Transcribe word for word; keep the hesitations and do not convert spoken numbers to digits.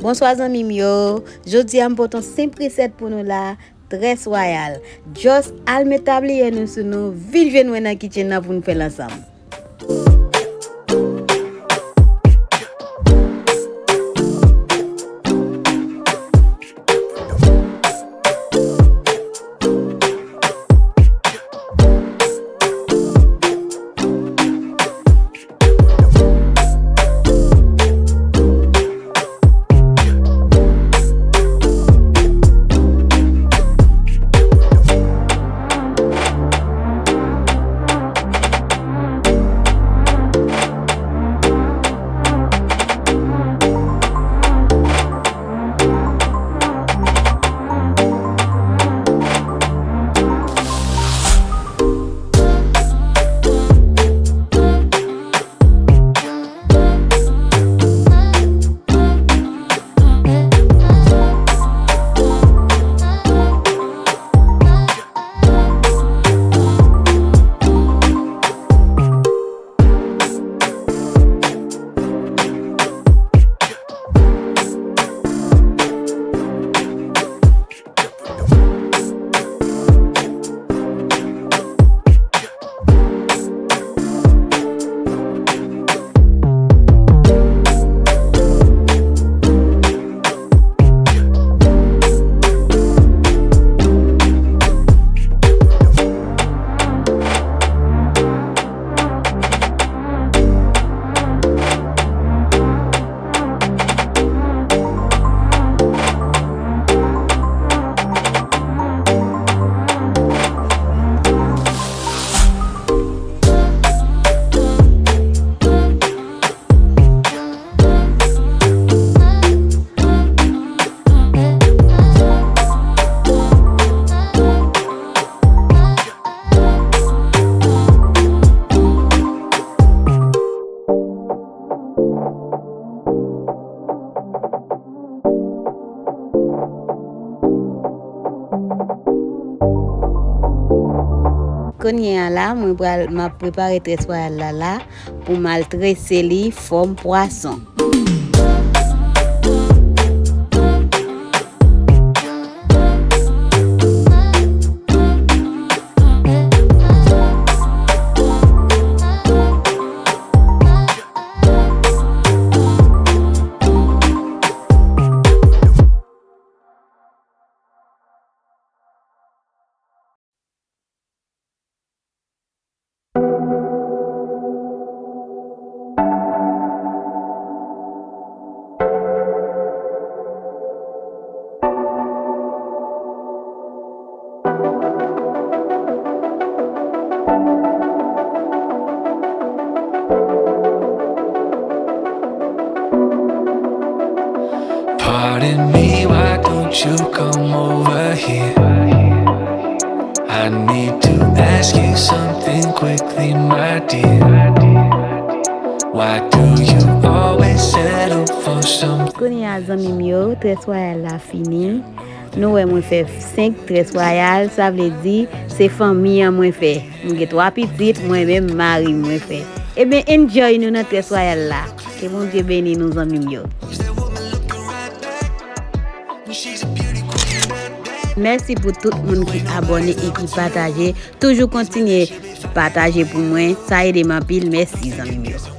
Bonswa zanmi m yo, jodi a m pote yon senp resèt pou nou la, très royal. Just al met tabliye nou sou nou, vin jwenn mwen nan kitchen nan pou n fè l ansanm. Kounye a la, mwen pral, m ap prepare très royal la la pou m al trese li fòm pwason. Pardon me, why don't you come over here? I need to ask you something quickly, my dear. Why do you always settle for something? Kounye a zanmi m yo, très royal la fini. Nou wè mwen fè senk très royal, sa vle di se fanmi an mwen fè. M gen twa pitit, mwen menm mari m mwen fè. Ebyen, enjoy nou nan très royal la. Ke Bondye beni nou zanmi m yo. Mèsi pou tout moun ki abòne e ki pataje. Toujou kontinye pataje pou mwen. Sa ede m anpil. Mèsi zanmi m yo.